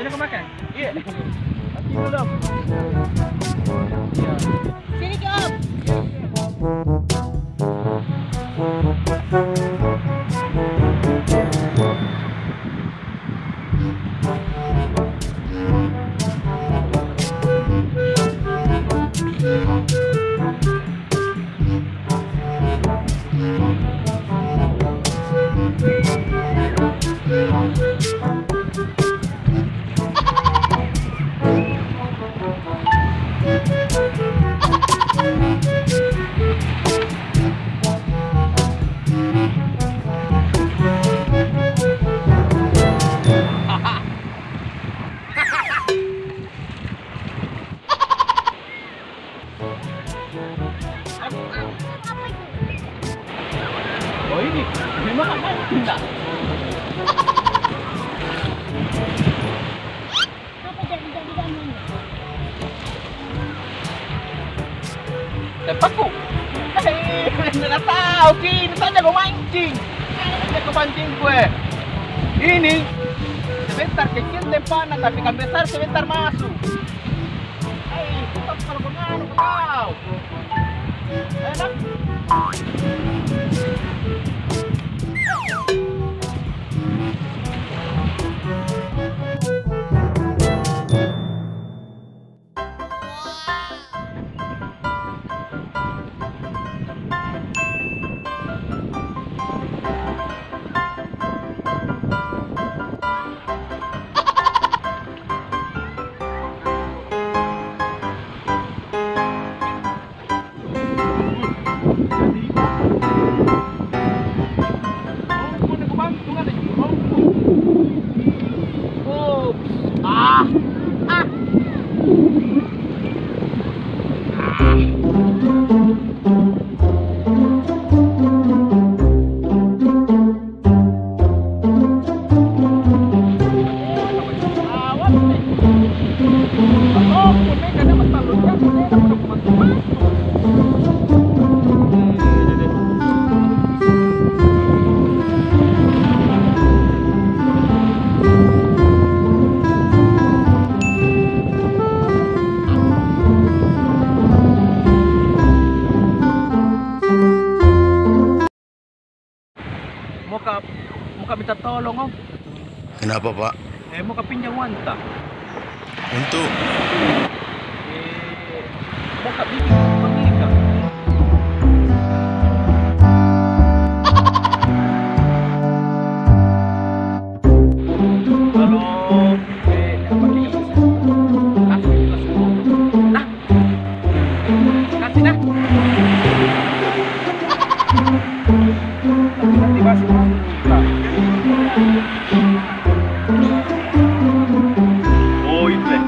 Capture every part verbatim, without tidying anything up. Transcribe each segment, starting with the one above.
Ini kau makan? Iya. Nanti dulu. Iya. Sini, Om. Oh, ini. Ini mah apa? Tidak. Apa jadi-jadi kamu ini? Tepaku. Hei, mana tahu ki, ini tanya kau mancing. Dia kau pancing gue. Ini sebentar kecil tempatnya, tapi kan besar sebentar masuk. Hei, cepat kalau kau nganu kau. Mau ka, mau ka minta tolong, Om. Kenapa, Pak? Eh, mau ka pinjam uang ta. Untuk? Eh, mau ka bikin apa ni, Kak? Kalau, eh, apa ni? Ah, kasih dah. Oh, itu eh.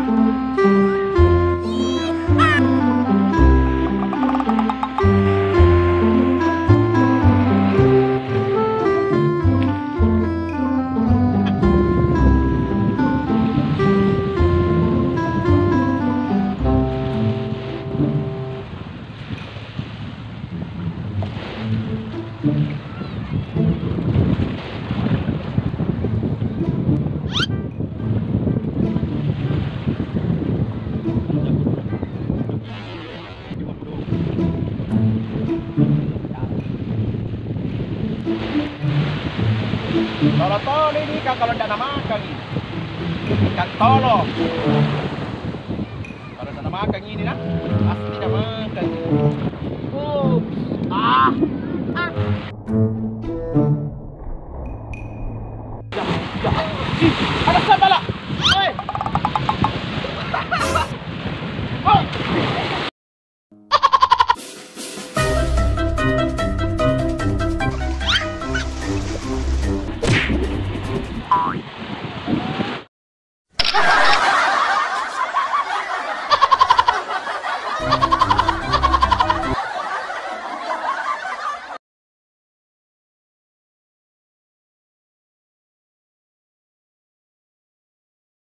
Tolo-tolo ini, Kak, kalau ndak na makan ini. Ikan tolo. Kalau ndak na makan ini, nah, pasti na makan. Oh. Ah. Ah. Ih, ada siapa lah? Oi,